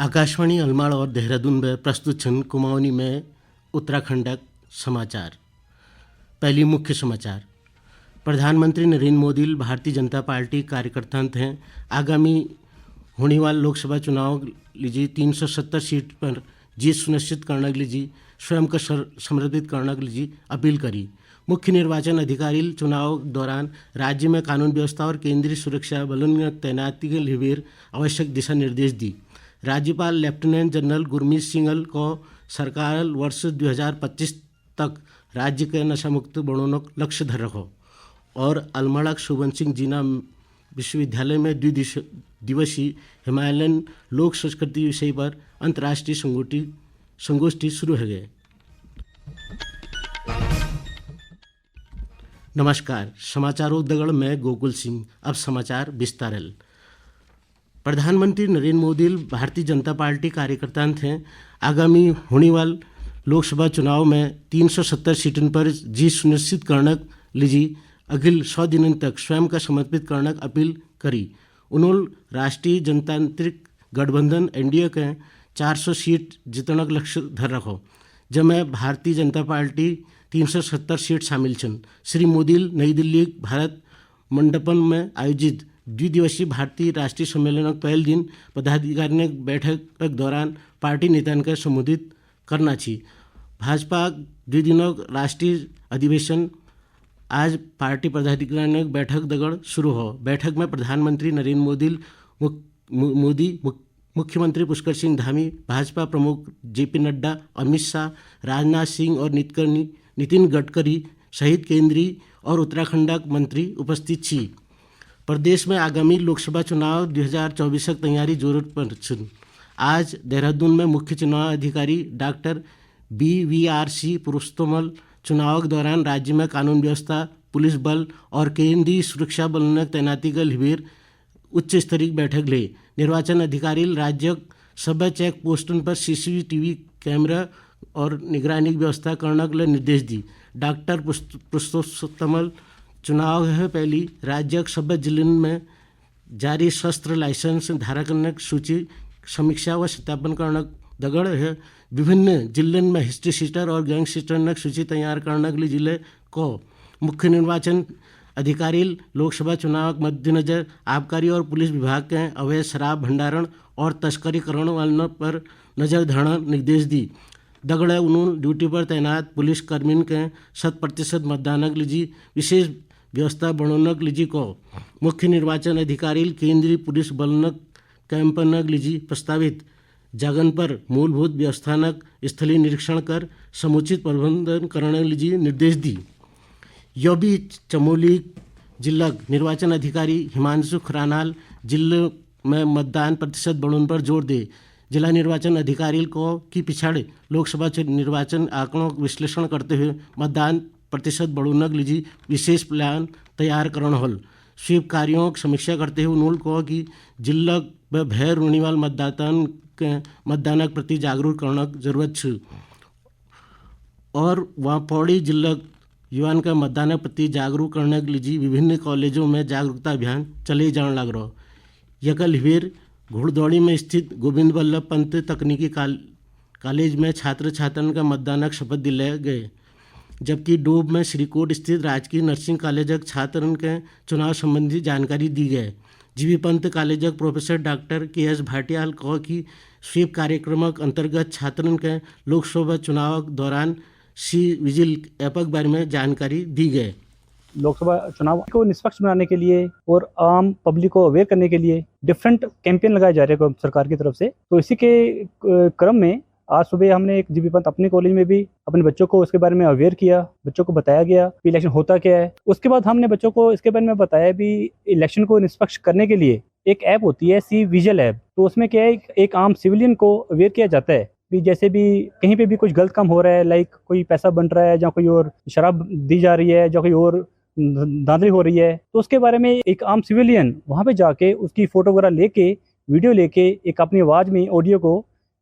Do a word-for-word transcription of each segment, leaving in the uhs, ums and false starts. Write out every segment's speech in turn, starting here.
आकाशवाणी अलमाड़ और देहरादून में प्रस्तुत छन कुमाऊनी में उत्तराखंडक समाचार। पहली मुख्य समाचार। प्रधानमंत्री नरेंद्र मोदी भारतीय जनता पार्टी कार्यकर्ताओं थे आगामी होने वाले लोकसभा चुनाव लीजी तीन सौ सत्तर सीट पर जीत सुनिश्चित करने के लीजी स्वयं का सर-, समर्पित करने के लीजी अपील करी। मुख्य निर्वाचन अधिकारी चुनाव दौरान राज्य में कानून व्यवस्था और केंद्रीय सुरक्षा बलन तैनाती के लिए आवश्यक दिशा निर्देश दी। राज्यपाल लेफ्टिनेंट जनरल गुरमीत सिंघल को सरकार वर्ष दो हज़ार पच्चीस तक राज्य के नशा मुक्त बनोनक लक्ष्य धर रखो। और अलमड़क सुबन सिंह जीना विश्वविद्यालय में द्वि दिश-, दिवसीय हिमालयन लोक संस्कृति विषय पर अंतर्राष्ट्रीय संगोष्ठी, संगोष्ठी शुरू है गए। नमस्कार, समाचारों दगड़ मैं गोकुल सिंह। अब समाचार विस्तारल। प्रधानमंत्री नरेंद्र मोदी भारतीय जनता पार्टी कार्यकर्ताओं थे आगामी होने वाले लोकसभा चुनाव में तीन सौ सत्तर सीटों पर जीत सुनिश्चित करने लीजी अगिल सौ दिनों तक स्वयं का समर्पित करने की अपील करी। उन्होंने राष्ट्रीय जनतांत्रिक गठबंधन एनडीए के चार सौ सीट जीतने का लक्ष्य धर रखो, जब भारतीय जनता पार्टी तीन सौ सत्तर सीट शामिल छन। श्री मोदी नई दिल्ली भारत मंडपम में आयोजित द्विदिवसीय भारतीय राष्ट्रीय सम्मेलन पहल दिन पदाधिकारी ने बैठक के दौरान पार्टी नेताओं का संबोधित करना छी। भाजपा द्वि दिनों राष्ट्रीय अधिवेशन आज पार्टी पदाधिकारी ने बैठक दगड़ शुरू हो। बैठक में प्रधानमंत्री नरेंद्र मोदी, मु-, मु-, मोदी, मु-, मुख्यमंत्री पुष्कर सिंह धामी, भाजपा प्रमुख जेपी नड्डा, अमित शाह, राजनाथ सिंह और नितकर्णी नितिन गडकरी सहित केंद्रीय और उत्तराखंड मंत्री उपस्थित छी। प्रदेश में आगामी लोकसभा चुनाव दो हज़ार चौबीस की तैयारी जोरों पर छन। आज देहरादून में मुख्य चुनाव अधिकारी doctor B V R C पुरुषोत्तमल चुनाव के दौरान राज्य में कानून व्यवस्था, पुलिस बल और केंद्रीय सुरक्षा बलों की तैनाती के लिए उच्च स्तरीय बैठक ले। निर्वाचन अधिकारी राज्य सभा चेक पोस्टन पर सीसीटीवी कैमरा और निगरानी की व्यवस्था करने के लिए निर्देश दी। डॉक्टर पुरुष-, पुरुषोत्तमल चुनाव है पहली राज्य सभा जिलन में जारी शस्त्र लाइसेंस धारकन सूची समीक्षा व सत्यापन करने दगड़ है। विभिन्न जिलन में हिस्ट्री शीटर और गैंग शीटर सूची तैयार करने के लिए जिले को मुख्य निर्वाचन अधिकारी लोकसभा चुनाव के मद्देनजर आबकारी और पुलिस विभाग के अवैध शराब भंडारण और तस्करी करण वालों पर नजर धरना निर्देश दी। दगड़े उन्होंने ड्यूटी पर तैनात पुलिस कर्मियों के शत प्रतिशत मतदान के लिए विशेष व्यवस्था बनोनक लिजी को मुख्य निर्वाचन अधिकारी केंद्रीय पुलिस बलनक कैंपनक लिजी प्रस्तावित जगन पर मूलभूत व्यवस्थानक स्थलीय निरीक्षण कर समुचित प्रबंधन करने लिजी निर्देश दी। यो भी चमोली जिला निर्वाचन अधिकारी हिमांशु खुरानाल जिले में मतदान प्रतिशत बढ़ोन पर जोर दे। जिला निर्वाचन अधिकारी को की पिछाड़े लोकसभा चु-, निर्वाचन आंकड़ों का विश्लेषण करते हुए मतदान प्रतिशत बढ़ोनक लिजी विशेष प्लान तैयार करण होल। स्वीप कार्यों की समीक्षा करते हुए उन्होंने कहा कि जिला में भय रूढ़िवाल मतदाताओं के मतदान के प्रति जागरूक करना जरूरत छ। और वहाँ पौड़ी जिला युवाओं का मतदान के प्रति जागरूक करने के लिए विभिन्न कॉलेजों में जागरूकता अभियान चले जान लग रहा। यकल हिवेर घुड़दौड़ी में स्थित गोविंद वल्लभ पंत तकनीकी काल-, कॉलेज में छात्र छात्राओं का मतदान का शपथ दिलाए गए, जबकि डोब में श्रीकोट स्थित राजकीय नर्सिंग कॉलेज के छात्रन के चुनाव संबंधी जानकारी दी गए। जीबी पंत कॉलेज के प्रोफेसर डॉक्टर के एस भाटियाल कहो कि स्वीप कार्यक्रम के अंतर्गत छात्रन के लोकसभा चुनाव के दौरान सी विजिल ऐप के बारे में जानकारी दी गए। लोकसभा चुनाव को निष्पक्ष बनाने के लिए और आम पब्लिक को अवेयर करने के लिए डिफरेंट कैंपेन लगाए जा रहे हैं सरकार की तरफ से। तो इसी के, अ, क्रम में आज सुबह हमने एक जीबी पंत अपने कॉलेज में भी अपने बच्चों को उसके बारे में अवेयर किया, बच्चों को बताया गया कि इलेक्शन होता क्या है। उसके बाद हमने बच्चों को इसके बारे में बताया भी इलेक्शन को निष्पक्ष करने के लिए एक ऐप होती है सी विजिल ऐप। तो उसमें क्या है, एक, एक आम सिविलियन को अवेयर किया जाता है भी जैसे भी कहीं पे भी कुछ गलत काम हो रहा है, लाइक कोई पैसा बन रहा है या कोई और शराब दी जा रही है या कोई और ध-, धांधली हो रही है, तो उसके बारे में एक आम सिविलियन वहाँ पे जाके उसकी फोटो वगैरह लेके, वीडियो लेके, एक अपनी आवाज़ में ऑडियो को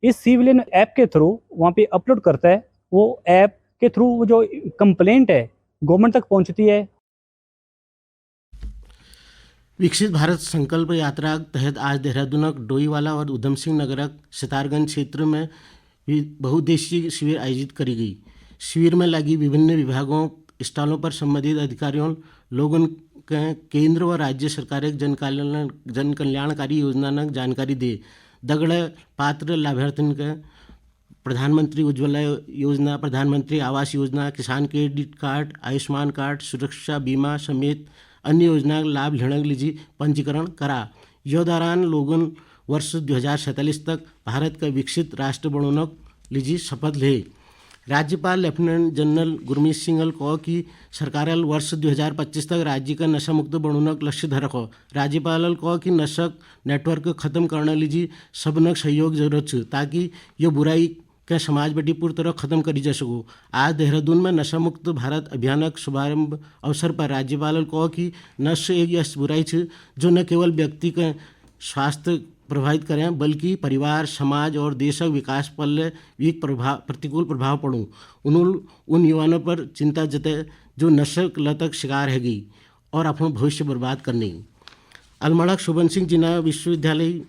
इस सिविलियन ऐप के थ्रू वहाँ पे अपलोड करता है। वो ऐप के थ्रू वो जो कंप्लेंट है गवर्नमेंट तक पहुँचती है। विकसित भारत संकल्प यात्रा तहत आज देहरादूनक डोईवाला और उधम सिंह नगरक सितारगंज क्षेत्र में वि-, बहुउद्देशीय शिविर आयोजित करी गई। शिविर में लगी विभिन्न विभागों, स्टॉलों पर संबंधित अधिकारियों लोगों के केंद्र व राज्य सरकार के जन कल्याण, जन कल्याणकारी योजना न जानकारी दे। दगड़े पात्र लाभार्थियों के प्रधानमंत्री उज्ज्वला योजना, प्रधानमंत्री आवास योजना, किसान क्रेडिट कार्ड, आयुष्मान कार्ड, सुरक्षा बीमा समेत अन्य योजना लाभ लेने के लिए पंजीकरण करा। यो दौरान लोगन वर्ष दो हज़ार सैंतालीस तक भारत का विकसित राष्ट्र बनोनक लिजी शपथ ले। राज्यपाल लेफ्टिनेंट जनरल गुरमीत सिंह कहो कि सरकारल वर्ष दो हज़ार पच्चीस तक राज्य का नशा मुक्त बनोनक लक्ष्य धरखो। राज्यपाल कहो कि नशक नेटवर्क खत्म करने लिजी सबनक सहयोग जरूरत छ, ताकि यो बुराई के समाज बटी पूरी तरह खत्म करी जा सको। आज देहरादून में नशा मुक्त भारत अभियानक शुभारंभ अवसर पर राज्यपाल कहो कि नशा एक ऐसी बुराई छ, जो न केवल व्यक्ति के स्वास्थ्य प्रभावित करें, बल्कि परिवार, समाज और देश का विकास पर ले भी प्रभाव, प्रतिकूल प्रभाव पड़ू। उन्होंने उन युवाओं पर चिंता जताई, जो नशक लतक शिकार है गई और अपना भविष्य बर्बाद करने। अलमड़ा शोभन सिंह जिना विश्वविद्यालय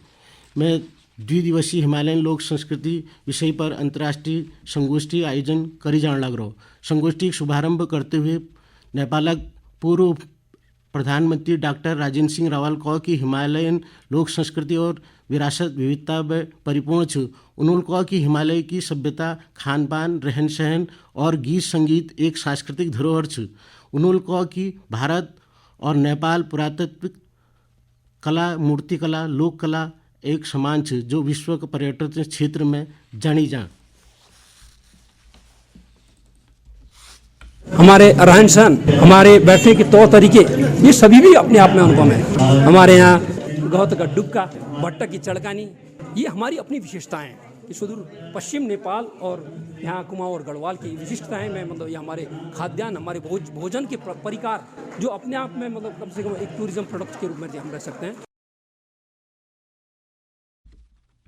में द्विदिवसीय हिमालयन लोक संस्कृति विषय पर अंतर्राष्ट्रीय संगोष्ठी आयोजन करी जान लग रहो। संगोष्ठी का शुभारंभ करते हुए नेपालक पूर्व प्रधानमंत्री डॉक्टर राजेंद्र सिंह रावल कहो कि हिमालयन लोक संस्कृति और विरासत विविधता में परिपूर्ण छ। उन्होंने कहा कि हिमालय की सभ्यता, खान पान, रहन सहन और गीत संगीत एक सांस्कृतिक धरोहर छ। उन्होंने कहा कि भारत और नेपाल पुरातात्विक कला, मूर्तिकला, लोक कला एक समान छ, जो विश्व के पर्यटन क्षेत्र में जानी जा। हमारे रहन सहन, हमारे बैठने के तौर तरीके, ये सभी भी अपने आप में अनुपम है। हमारे यहाँ गौत का डुबका, भट्ट की चड़कानी, ये हमारी अपनी विशेषताएं हैं कि सुदूर पश्चिम नेपाल और यहाँ कुमाऊं और गढ़वाल की विशिष्टताएं में, मतलब, ये हमारे खाद्यान्न, हमारे भोज-, भोजन के प्र-, परिकार, जो अपने आप में, मतलब, कम से कम एक टूरिज्म प्रोडक्ट के रूप में हम रह सकते हैं।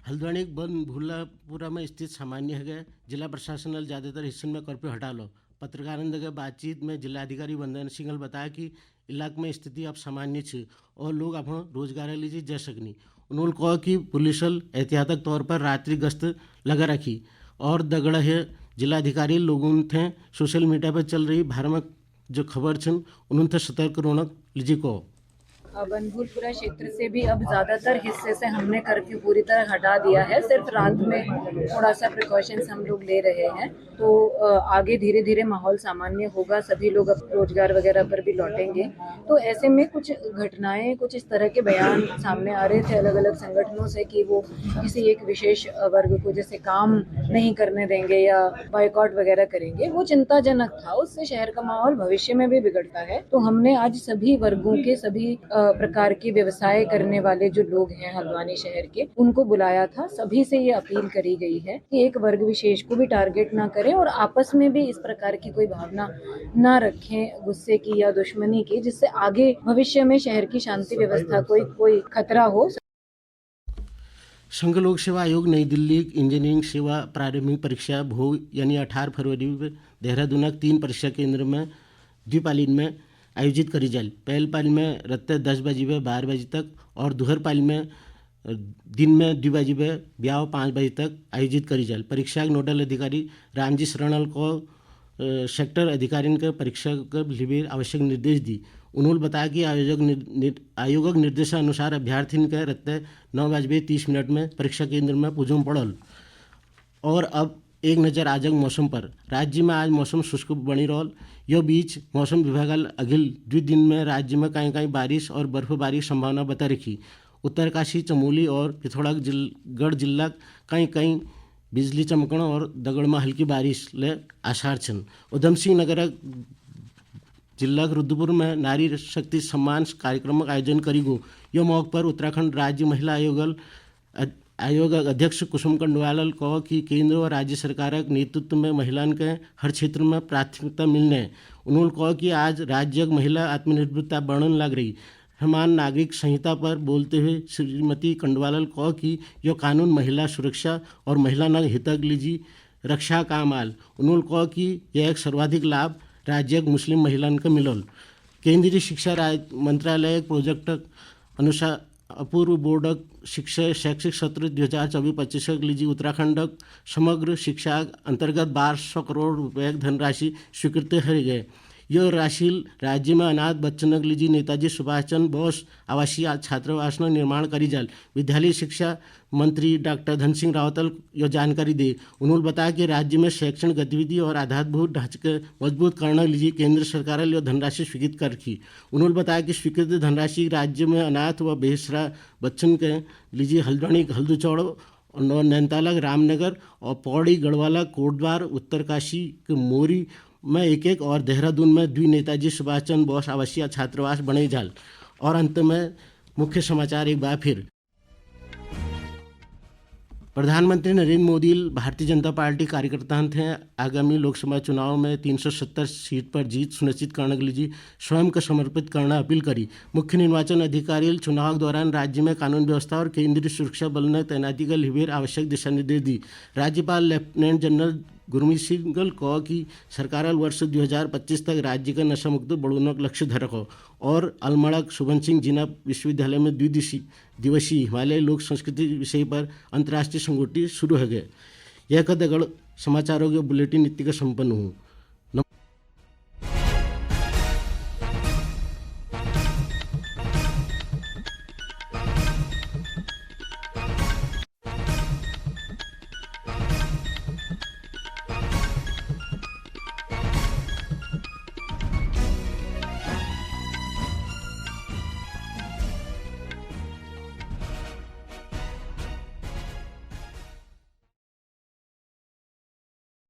हल्द्वानी बन भूलापुरा में स्थित सामान्य है गए। जिला प्रशासन ने ज़्यादातर हिस्सन में कर्फ्यू हटा लो। पत्रकारों दगे बातचीत में जिलाधिकारी वंदन सिंह ने बताया कि इलाके में स्थिति अब सामान्य छ और लोग अपना रोजगार लीजिए जा सकनी। उन्होंने कहा कि पुलिस एहतियातक तौर पर रात्रि गश्त लगा रखी और दगड़ा है। जिलाधिकारी लोगों थे सोशल मीडिया पर चल रही भ्रामक जो खबर छन, उन्होंने सतर्क रौनक लीजिए को। अ, बनभूलपुरा क्षेत्र से भी अब ज्यादातर हिस्से से हमने कर्फ्यू पूरी तरह हटा दिया है। सिर्फ रात में थोड़ा सा प्रिकॉशंस हम लोग ले रहे हैं। तो, अ, आगे धीरे-धीरे माहौल सामान्य होगा, सभी लोग अब रोजगार वगैरह पर भी लौटेंगे। तो ऐसे में कुछ घटनाएं, कुछ इस तरह के बयान सामने आ रहे थे अलग-अलग संगठनों से कि वो किसी एक विशेष, अ, वर्ग को जैसे काम नहीं करने देंगे या बॉयकॉट वगैरह करेंगे, वो चिंताजनक था। उससे शहर का माहौल भविष्य में भी बिगड़ता है। तो हमने आज सभी वर्गों के, सभी, अ, प्रकार के व्यवसाय करने वाले जो लोग हैं हल्द्वानी शहर के, उनको बुलाया था। सभी से ये अपील करी गई है कि एक वर्ग विशेष को भी टारगेट ना करें और आपस में भी इस प्रकार की कोई भावना ना रखें गुस्से की या दुश्मनी की, जिससे आगे भविष्य में शहर की शांति व्यवस्था को कोई खतरा हो। संघ लोक सेवा आयोग नई दिल्ली इंजीनियरिंग सेवा प्रारंभिक परीक्षा भो यानी अठारह फरवरी में देहरादून तीन परीक्षा केंद्र में द्विपालिन में आयोजित करी जाल। पहल पाली में रत्ते दस बजे बे बारह बजे तक और दोहर पाली में, अ, दिन में दो बजे बे ब्याव पाँच बजे तक आयोजित करी जाल। परीक्षा के नोडल अधिकारी रामजी शरणल को, अ, सेक्टर अधिकारियों के परीक्षा के लिए आवश्यक निर्देश दी। उन्होंने बताया कि आयोजक निर-, निर-, आयोगक निर्देशानुसार अभ्यर्थियों के रत्ते नौ बजे बे तीस मिनट में परीक्षा केंद्र में पुजम पड़ल। और अब एक नज़र आजक मौसम पर। राज्य में आज मौसम शुष्क बनी रहल। यो बीच मौसम विभाग अगिल दो दिन में राज्य में कहीं-कहीं बारिश और बर्फबारी की संभावना बता रखी। उत्तरकाशी, चमोली और पिथौरागढ़ जिल-, गढ़ जिला कहीं-कहीं बिजली चमकण और दगड़ में हल्की बारिश ले आसार छन। उधम सिंह नगर जिला रुद्रपुर में नारी शक्ति सम्मान कार्यक्रम आयोजन करी गो। यो मौके पर उत्तराखंड राज्य महिला आयोगल अध-, आयोग अध्यक्ष कुसुम कंडवाल कहो कि केंद्र और राज्य सरकार के नेतृत्व में महिलाओं के हर क्षेत्र में प्राथमिकता मिलने। उन्होंने कहा कि आज राज्य महिला आत्मनिर्भरता बढ़न लग रही। समान नागरिक संहिता पर बोलते हुए श्रीमती कंडवाल कहो कि यह कानून महिला सुरक्षा और महिला न हितक लीजी रक्षा काम आल। उन्होंने कहा कि यह एक सर्वाधिक लाभ राज्य मुस्लिम महिलाओं को मिलल। केंद्रीय शिक्षा राज-, मंत्रालय एक प्रोजेक्ट अनुसार अपूर्व बोर्डक शिक्षा शैक्षिक सत्र दो हज़ार चौबीस पच्चीस क लिजी उत्तराखंडक समग्र शिक्षा अंतर्गत बारह सौ करोड़ रुपये धनराशि स्वीकृत हर गए। यो राशि राज्य में अनाथ बच्चनक लिजी नेताजी सुभाष चंद्र बोस आवासीय छात्रावास न निर्माण करी जाल। विद्यालय शिक्षा मंत्री डॉक्टर धन सिंह रावतल यो जानकारी दे। उन्होंने बताया कि राज्य में शैक्षणिक गतिविधि और आधारभूत ढांचे के मजबूत करने के लिए केंद्र सरकार यो धनराशि स्वीकृत कर रखी। उन्होंने बताया कि स्वीकृत धनराशि राज्य में अनाथ व बेसहारा बच्चन के लिए हल्द्वानी, हल्दू चौड़ो और नैनीताल, रामनगर और पौड़ी, गढ़वाला, कोटद्वार, उत्तरकाशी के मोरी में एक एक और देहरादून में दुई नेताजी सुभाष चंद्र बोस आवासीय छात्रावास बने जाल। और अंत में मुख्य समाचार एक बार फिर। प्रधानमंत्री नरेंद्र मोदी भारतीय जनता पार्टी कार्यकर्ताओं थे आगामी लोकसभा चुनाव में तीन सौ सत्तर सीट पर जीत सुनिश्चित करने के लिए स्वयं को समर्पित करना अपील करी। मुख्य निर्वाचन अधिकारी चुनाव के दौरान राज्य में कानून व्यवस्था और केंद्रीय सुरक्षा बल ने तैनाती के लिए आवश्यक दिशा निर्देश दी। राज्यपाल लेफ्टिनेंट जनरल गुरमीत सिंह कह कि सरकार वर्ष दो हज़ार पच्चीस तक राज्य का नशा मुक्त बढ़ाने का लक्ष्य धरको। और अल्मोड़ा शुभन सिंह जिना विश्वविद्यालय में द्विदिशी दिवसीय हिमालय लोक संस्कृति विषय पर अंतर्राष्ट्रीय संगोष्ठी शुरू हो गए। यह कदगड़ समाचारों के बुलेटिन इतनी का संपन्न हूँ।